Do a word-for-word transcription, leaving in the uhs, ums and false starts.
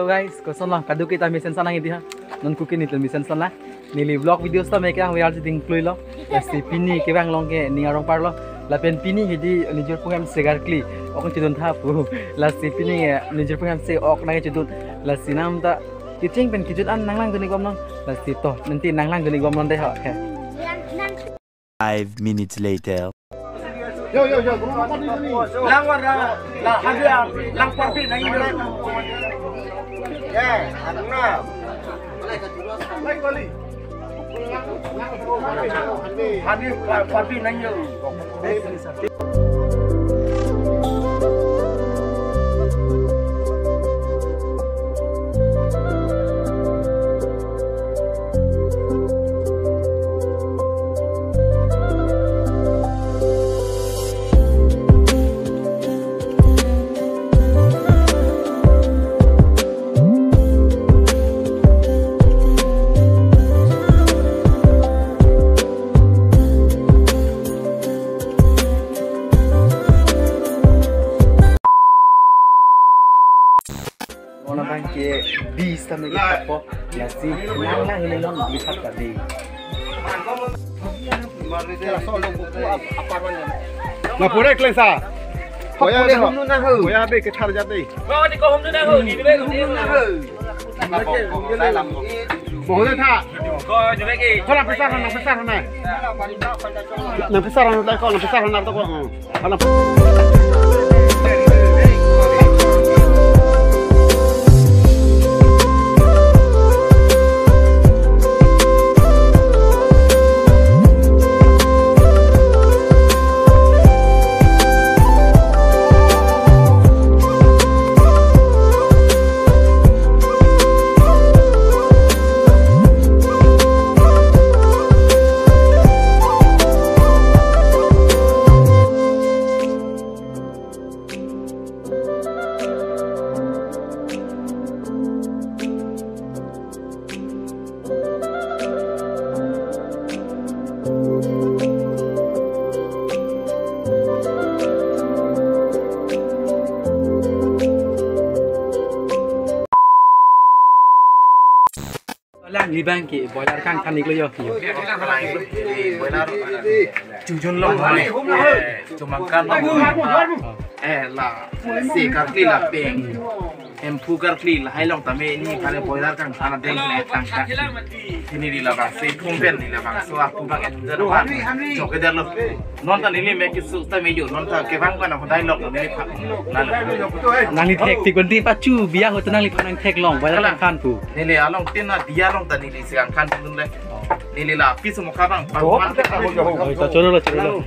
Guys, koson lang, kadokave ta mesen sa nang hedi ha. Non kuki nitel mesen sa nang. Neli vlog video sitame ke ang viral jiding klui lo. Lasi pini kevang along ke ning arong parlo. Lapen pini hedi nijor pu hem se karkli ok chedun tha pu. Lasi pini, eh, nijor pu hem se ok nangchedun. Lasi nam ta kecheng pen kejut an nanglangdun ik bom non. Lasi to, nanti nanglangdun ik bom non dei ho. Okay. Five minutes later. Yo, yo, yo, langwar lang, la, hadi lang, lang parpi nang yo. Ya, anu na. Hadi pa-, parpi nang yo. Ona bang ke bis tame ke tapo, lasi nang nang hini long di thap tadi. Na pura klengsa. Koya pura de, humnu na ho. Koya de kethar jat de. Ko di ko humnu na ho, ni de humnu na ho. Bohole tha. Ko di ke. Ko na pisa na pisa na. Na pisa na ko na pisa na to ko. Lang libang ke boiler kangthan iklo yo. Boiler chujun long, chumangkan long. Eh, la se karkli la peng. Emphu karkli lahai long tame ni phale boiler kangthan adeng ne tangka. Ini di labang se thumpen di labang so aku bang et. Joke der lo. Non ta neli me kisu ta me yo, non ta kevang ko na hodai lok neli pha. Nangli thek tik kon ti pachu biya ho ta nangliphan nang theklong, boiler kangthan pu. Neli along tin na diya long ta neli si kangthan dun le. Neli la pi sumo kabang. Oi, ta cholo lo, cholo lo.